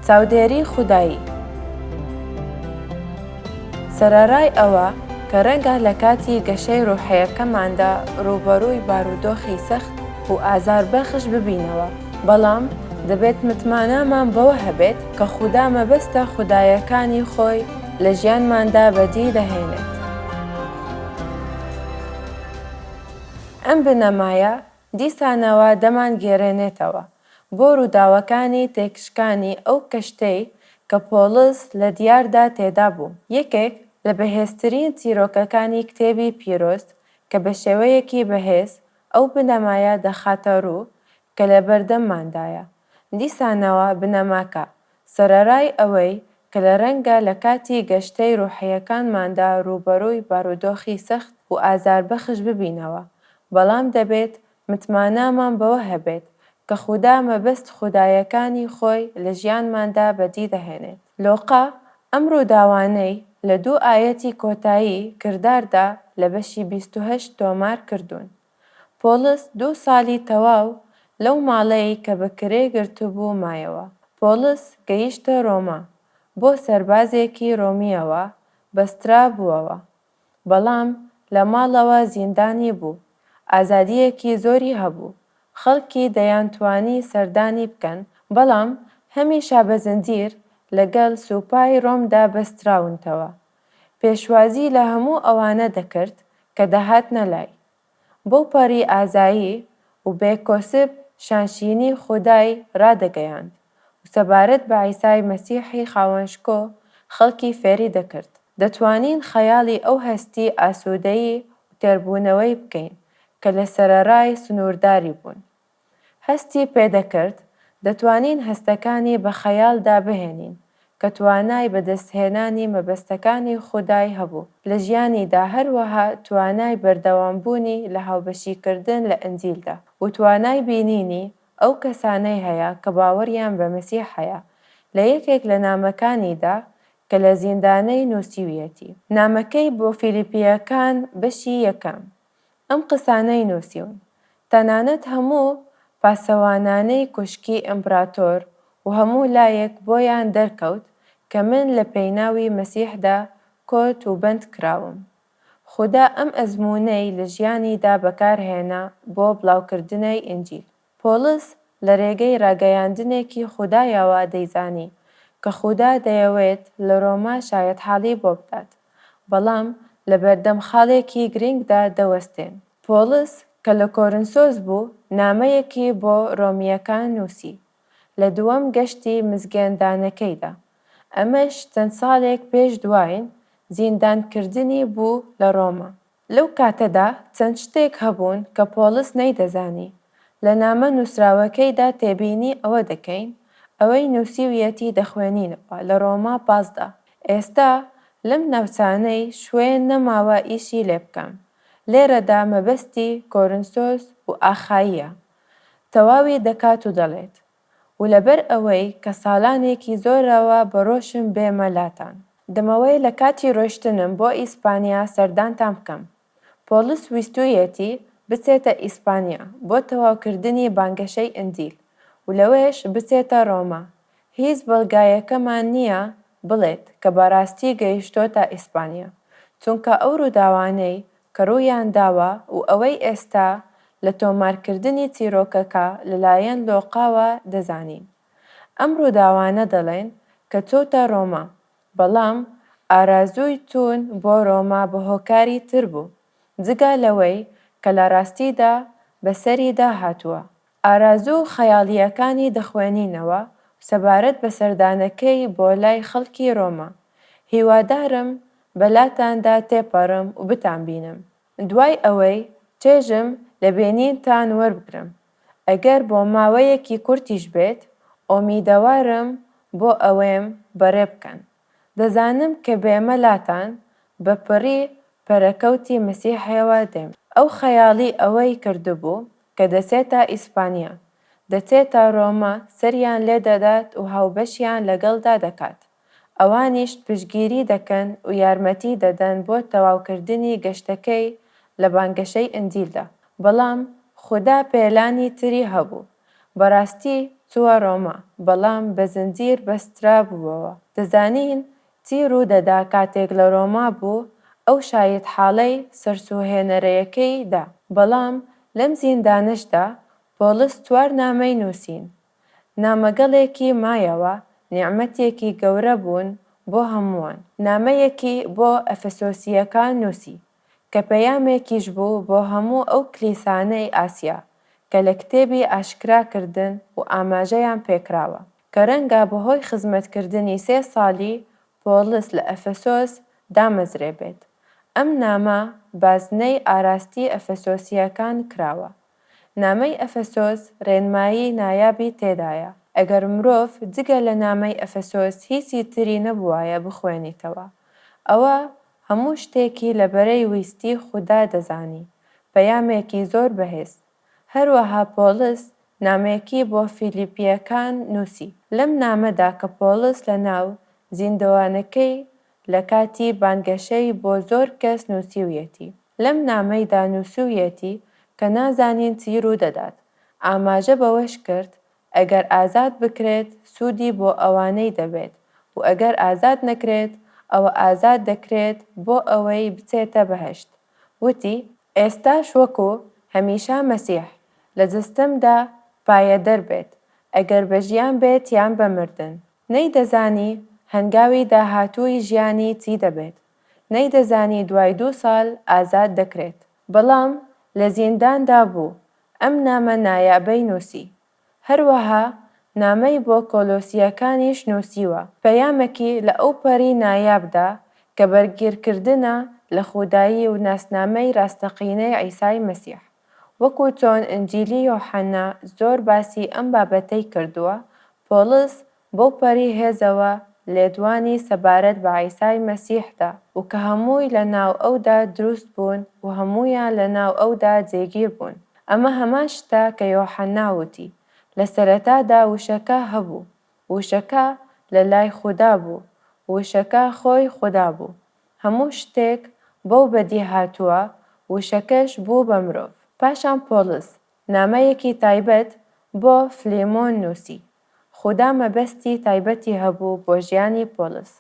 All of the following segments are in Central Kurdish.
چاودێری خودایی. سەرەڕای ئەوە کە ڕەنگە لە کاتی گەشەی ڕۆحییەکەماندا ڕووبەڕووی بارودۆخی سەخت و ئازاربەخش ببینەوە، بەڵام دەبێت متمانەمان بەوە هەبێت کە خودا مەبەستە خودایەکانی خۆی لە ژیانماندا بەدی دەهێنێت. ئەم بنەمایە دیسانەوە دەمانگێرێنێتەوە بۆ ڕووداوەکانی تێکشکانی ئەو کەشتەی کە پۆڵس لە دیاردا تێدا بوو. یەکێک لە بەهێزترین چیرۆکەکانی کتێبی پیرۆز کە بە شێوەیەکی بەهێز ئەو بنەمایە دەخاتە ڕوو کە لە بەردەمماندایە. دیسانەوە بنەماکە، سەرەڕای ئەوەی کە لە ڕەنگە لە کاتی گەشتەی ڕۆحییەکانماندا ڕووبەڕووی بارودۆخی سەخت و ئازاربەخش ببینەوە، بەڵام دەبێت متمانەمان بەوە هەبێت کە خودا مەبەست خودایەکانی خۆی لە ژیانماندا بەدی دەهێنێت. لۆقا ئەم ڕووداوانەی لە دوو ئایەتی کۆتایی کرداردا لە بەشی 28 تۆمار کردوون. پۆڵس دوو ساڵی تەواو لەو ماڵەی کە بە کرێ گرتبوو مایەوە. پۆڵس گەیشتە ڕۆما، بۆ سەربازێکی ڕۆمییەوە بەسترابووەوە، بەڵام لە ماڵەوە زیندانی بوو. ئازادییەکی زۆری هەبوو، خەڵکی دەیانتوانی سەردانی بکەن، بەڵام هەمیشە بە زنجیر لەگەڵ سوپای ڕۆمدا بەستراونتەوە. پێشوازی لە هەموو ئەوانە دەکرد کە دەهاتنە لای. بەوپەڕی ئازایی و بێ کۆسپ شانشینی خودای ڕادەگەیاند و سەبارەت بە عیسای مەسیحی خاوەنشکۆ خەڵکی فێری دەکرد. دەتوانین خەیاڵی ئەو هەستی ئاسوودەیی و تێربوونەوەی بکەین کە لە سەرەڕای سنوورداری بوون هەستی پێدەکرد، دەتوانین هەستەکانی بە خەیاڵدا بهێنین کە توانای بەدەستهێنانی مەبەستەکانی خودای هەبوو لە ژیانیدا هەروەها توانای بەردەوامبوونی لە هاوبەشیکردن لە ئنجیلدا و توانای بینینی ئەو کەسانەی هەیە کە باوەڕیان بە مەسیح هەیە لە یەکێک لە نامەکانیدا کە لە زیندانەی نووسیویەتی. نامەکەی بۆ فیلیپییەکان بەشی یەکەم ئەم قسانەی نووسیون، تەنانەت هەموو پاسەوانانەی کوشکی ئیمپراتۆر و هەموو لایەک بۆیان دەرکەوت کە من لە پێناوی مەسیحدا کۆت و بەند کراوم. خودا ئەم ئەزموونەی لە ژیانیدا بەکارهێنا بۆ بڵاوکردنەی ئینجیل. پۆڵس لە رێگەی راگەیاندنێکی خودایەوە دەیزانی کە خودا دەیەوێت لە رۆما شایەتحاڵی بۆ بدات، بەڵام لەبەردەم خاڵێکی گرنگدا دەوەستێن. پۆڵس کە لە کۆرنسۆس بوو نامەیەکی بۆ رۆمییەکان نووسی لە دووەم گەشتی مزگێندانەکەیدا، ئەمەش چەند ساڵێک پێش دواین زیندانکردنی بوو لە رۆما. لەو کاتەدا چەند شتێک هەبوون کە پۆڵس نەیدەزانی. لە نامە نووسراوەکەیدا تێبینی ئەوە دەکەین، ئەوەی نووسیویەتی دەخوێنینەوە لە ڕۆما 15، ئێستا لەم ناوچانەی شوێن نەماوە ئیشی لێ بکەم. لێرەدا مەبەستی کۆرنسۆس و ئاخاییە. تەواوی دەکات و دەڵێت، و لەبەر ئەوەی کە ساڵانێکی زۆرەوە بەڕۆشم بێمە لاتان. دەمەوێ لە کاتی ڕۆیشتنم بۆ ئیسپانیا سەردانتان بکەم. پۆڵس ویستوویەتی بچێتە ئیسپانیا بۆ تەواوکردنی بانگەشەی ئنجیل و لەوێش بچێتە ڕۆما. هیچ بەڵگایەکەمان نییە بڵێت کە بەڕاستی گەیشتۆتە ئیسپانیا، چونکە ئەو ڕووداوانەی کە ڕوویان داوە و ئەوەی ئێستا لە تۆمارکردنی چیرۆکەکە لەلایەن لۆقاوە دەزانین. ئەم ڕووداوانە دەڵێن کە چۆتە ڕۆما، بەڵام ئارازووی چوون بۆ ڕۆما بە هۆکاری تر بوو، جگە لەوەی کە لە ڕاستیدا بەسەریدا هاتووە. ئارازوو خەیاڵییەکانی دەخوێنینەوە سەبارەت بە سەردانەکەی بۆ لای خەڵکی ڕۆما. هیوادارم بەلاتاندا تێپەڕم و بتانبینم. دوای ئەوەی چێژم لە بینینتان وەربگرم، ئەگەر بۆ ماوەیەکی کورتیش بێت، ئۆمیدەوارم بۆ ئەوێم بەڕێ بکەن. دەزانم کە بێمە لاتان، بە پڕی پەرەکەوتی مەسیحەوە دێم. ئەو خەیاڵی ئەوەی کردبوو کە دەچێتە ئیسپانیا، دەچێتە ڕۆما سەریان لێ دەدات و هاوبەشیان لەگەڵدا دەکات. ئەوانیش پشتگیری دەکەن و یارمەتی دەدەن بۆ تەواوکردنی گەشتەکەی لە بانگەشەی ئنجیلدا. بەڵام خودا پێلانی تری هەبوو. بەڕاستی چووە ڕۆما، بەڵام بە زنجیر بەسترابووەوە. دەزانین چی ڕوودەدا کاتێک لە ڕۆما بوو، ئەو شایەتحاڵی سەرسوڕهێنەرەکەی دا. بەڵام لەم زیندانەشدا پۆڵس چوار نامەی نووسین. نامەگەلێکی مایەوە نیعمەتێکی گەورە بوون بۆ هەمووان. نامەیەکی بۆ ئەفەسۆسییەکان نووسی، کە پەیامێکیش بوو بۆ هەموو ئەو کلیسانەی ئاسیا کە لە کتێبی ئاشکرا کردن و ئاماژەیان پێکراوە، کە رەنگە بەهۆی خزمەتکردنی سێ ساڵی پۆڵس لە ئەفەسۆس دامەزرێبێت. ئەم نامە بازنەی ئاراستی ئەفەسۆسییەکان کراوە. نامەی ئەفەسۆس رێنمایی نایابی تێدایە. ئەگەر مرۆڤ جگە لە نامەی ئەفەسۆس هیچی تری نەبووایە بخوێنیتەوە، ئەوە هەموو شتێکی لەبەرەی ویستی خودا دەزانی، پەیامێکی زۆر بەهێز. هەروەها پۆڵس نامەیەکی بۆ فیلیپییەکان نووسی. لەم نامەدا کە پۆڵس لە ناو زیندەوانەکەی لە کاتی بانگەشەی بۆ زۆر کەس نووسیویەتی. لەم نامەیدا نووسیویەتی کە نازانین چی ڕوودەدات. ئاماژە بەوەش کرد ئەگەر ئازاد بکرێت سوودی بۆ ئەوانەی دەبێت و ئەگەر ئازاد نەکرێت ئەوە ئازاد دەکرێت بۆ ئەوەی بچێتە بەهەشت. وتی، ئێستاش وەکو هەمیشە مەسیح لە جەستەمدا پایەدەر بێت، ئەگەر بە ژیان بێت یان بە مردن. نەیدەزانی هەنگاوی داهاتووی ژیانی چی دەبێت، نەیدەزانی دوای دوو ساڵ ئازاد دەکرێت. بەڵام لە زینداندا بوو ئەم نامە نایابەی نووسی. هەروەها نامەی بۆ کۆلۆسییەکانیش نووسیوە، پەیامێکی لە ئەوپەڕی نایابدا کە بەرگیرکردنە لە خودایی و ناسنامەی ڕاستەقینەی عیسای مەسیح. وەکو چۆن ئنجیلی یۆحەنا زۆر باسی ئەم بابەتەی کردووە، پۆڵس بەوپەڕی هێزەوە لێدوانی سەبارەت بە عیسای مەسیح دا و کە هەمووی لە ناو ئەودا دروست بوون و هەموویان لە ناو ئەودا جێگیر بوون. ئەمە هەمان شتە کە یۆحەنا وتی، لە سەرەتادا وشەکە هەبوو، وشەکە لە لای خودا بوو، وشەکە خۆی خودا بوو. هەموو شتێک بەو بەدی هاتووە، وشەکەش بوو بە مرۆڤ. پاشان پۆڵس نامەیەکی تایبەت بۆ فلیمۆن نووسی. خودا مەبەستی تایبەتی هەبوو بۆ ژیانی پۆڵس.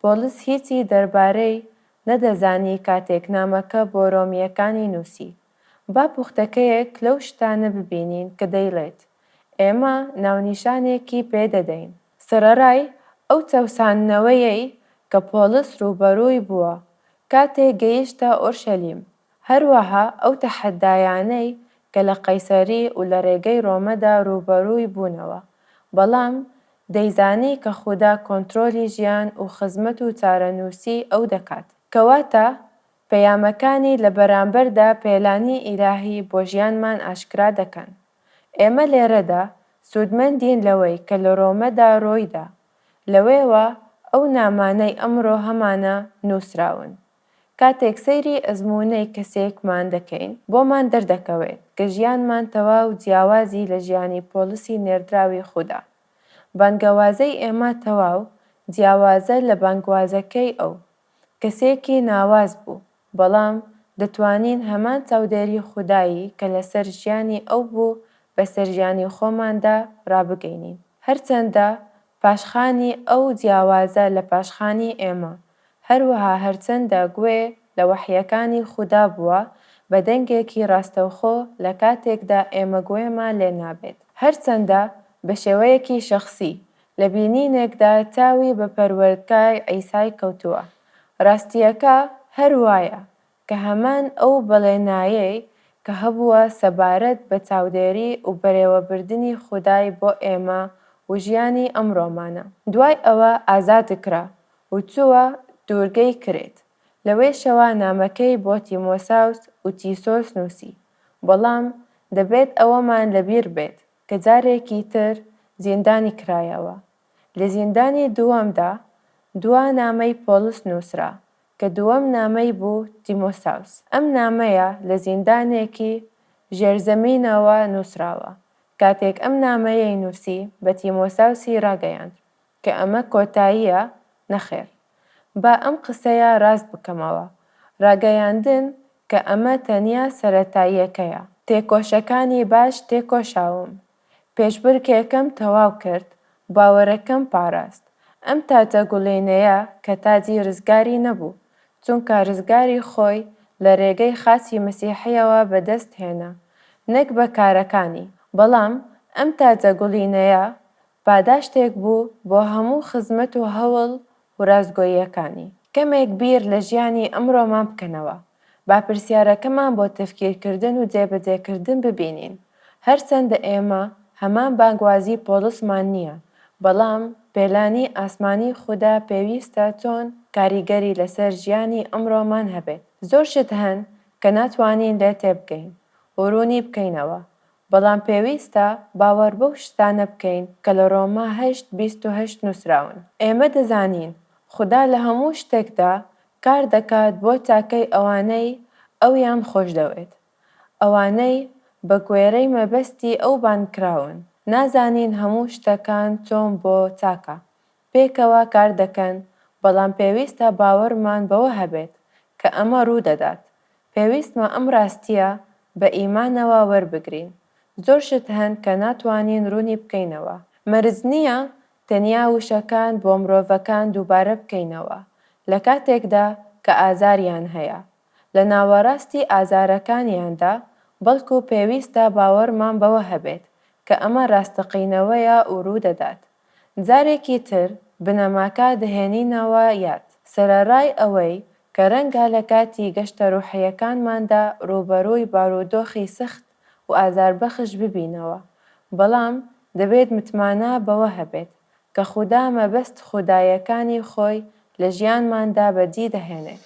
پۆڵس هیچی دەربارەی نەدەزانی کاتێک نامەکە بۆ رۆمییەکانی نووسی. با پوختەکەیەک لەو شتانە ببینین کە دەیڵێت. ئێمە ناونیشانێکی پێ دەدەین. سەرەڕای ئەو چەوساندنەوەیەی کە پۆڵس رووبەڕووی بووە کاتێک گەیشتە ئۆرشەلیم، هەروەها ئەو تەحەدایانەی کە لە قەیسەری و لە ڕێگەی ڕۆمەدا ڕووبەڕووی بوونەوە، بەڵام دەیزانی کە خودا کۆنترۆلی ژیان و خزمەت و چارەنووسی ئەو دەکات. کەواتە پەیامەکانی لە بەرامبەردا پێلانی ئیلاهی بۆ ژیانمان ئاشکرا دەکەن. ئێمە لێرەدا سوودمەندین لەوەی کە لە ڕۆمەدا ڕوویدا، لەوێوە ئەو نامانەی ئەمڕۆ هەمانە نووسراون. کاتێک سەیری ئەزموونەی کەسێکمان دەکەین، بۆمان دەردەکەوێت کە ژیانمان تەواو جیاوازی لە ژیانی پۆڵسی نێردراوی خودا. بانگەوازەی ئێمە تەواو جیاوازە لە بانگوازەکەی ئەو. کەسێکی ناواز بوو، بەڵام دەتوانین هەمان چاودێری خودایی کە لەسەر ژیانی ئەو بوو بەسەر ژیانی خۆماندا ڕابگەینین. هەرچەندە پاشخانی ئەو جیاوازە لە پاشخانی ئێمە، هەروەها هەرچەندە گوێ لە وەحیەکانی خودا بووە بە دەنگێکی ڕاستەوخۆ لە کاتێکدا ئێمە گوێمان لێ نابێت، هەرچەندە بە شێوەیەکی شەخسی لە بینینێکدا چاوی بە پەروەردگار عیسای کەوتووە، ڕاستییەکە هەر وایە کە هەمان ئەو بەڵێنایەی کە هەبووە سەبارەت بە چاودێری و بەرێوەبردنی خودای بۆ ئێمە و ژیانی ئەمڕۆمانە. دوای ئەوە ئازادکرا و چووە دوورگەی کرێت، لەوێشەوە نامەکەی بۆ تیمۆساوس و تیسۆس نووسی، بەڵام دەبێت ئەوەمان لەبیر بێت کە جارێکی تر زیندانی کرایەوە. لە زیندانی دووەمدا دوا نامەی پۆڵس نووسرا، کە دووەم نامەی بوو تیمۆساوس. ئەم نامەیە لە زیندانێکی ژێرزەمینەوە نووسراوە. کاتێک ئەم نامەیەی نووسی، بە تیمۆساوسی ڕاگەیاند کە ئەمە کۆتاییە، نەخێر. با ئەم قسەیە ڕاست بکەمەوە. ڕاگەیاندن کە ئەمە تەنیا سەرەتاییەکەیە. تێکۆشەکانی باش تێکۆشاوم. پێشبرکێکەم تەواو کرد، باوەرەکەم پاراست. ئەم تاجە گوڵینەیە کە تاجی رزگاری نەبوو، چونکە رزگاری خۆی لە رێگەی خاچی مەسیحیەوە بەدەست هێنا، نەک بە کارەکانی. بەڵام ئەم تاجە گوڵینەیە پاداشتێک بوو بۆ هەموو خزمەت و هەوڵ و راستگۆییەکانی. کەمێک بیر لە ژیانی ئەمڕۆمان بکەنەوە. با پرسیارەکەمان بۆ تەفکیرکردن و جێبەجێکردن ببینین. هەرچەندە ئێمە هەمان بانگوازی پۆڵسمان نییە، بەڵام پێلانی ئاسمانی خودا پێویستە چۆن کاریگەری لەسەر ژیانی ئەمڕۆمان هەبێت. زۆر شت هەن کە ناتوانین لێ تێبگەین و ڕوونی بکەینەوە، بەڵام پێویستە باوەڕ بەو شتانە بکەین کە لە ڕۆما هەشت، 28 نووسراون. ئێمە دەزانین خودا لە هەموو شتێکدا کار دەکات بۆ چاکەی ئەوانەی ئەویان خۆشدەوێت، ئەوانەی بە گوێرەی مەبەستی ئەو بانگکراون. نازانین هەموو شتەکان چۆن بۆ چاکە پێکەوە کار دەکەن، بەڵام پێویستە باوەڕمان بەوە هەبێت کە ئەمە ڕوودەدات. پێویستمە ئەم ڕاستییە بە ئیمانەوە وەربگرین. زۆر شت هەن کە ناتوانین ڕوونی بکەینەوە. مەرج نییە تەنیا وشەکان بۆ مرۆڤەکان دووبارە بکەینەوە لە کاتێکدا کە ئازاریان هەیە لە ناوەڕاستی ئازارەکانیاندا، بەڵکو پێویستە باوەڕمان بەوە هەبێت کە ئەمە ڕاستەقینەوەیە و ڕوودەدات. جارێکی تر بنەماکە دەهێنینەوە یاد، سەرەڕای ئەوەی کە ڕەنگە لە کاتی گەشتە ڕۆحییەکانماندا ڕووبەڕووی بارودۆخی سەخت و ئازاربەخش ببینەوە، بەڵام دەبێت متمانە بەوە هەبێت کە خودا مەبەست خودایەکانی خۆی لە ژیانماندا بەجی دەهێنێت.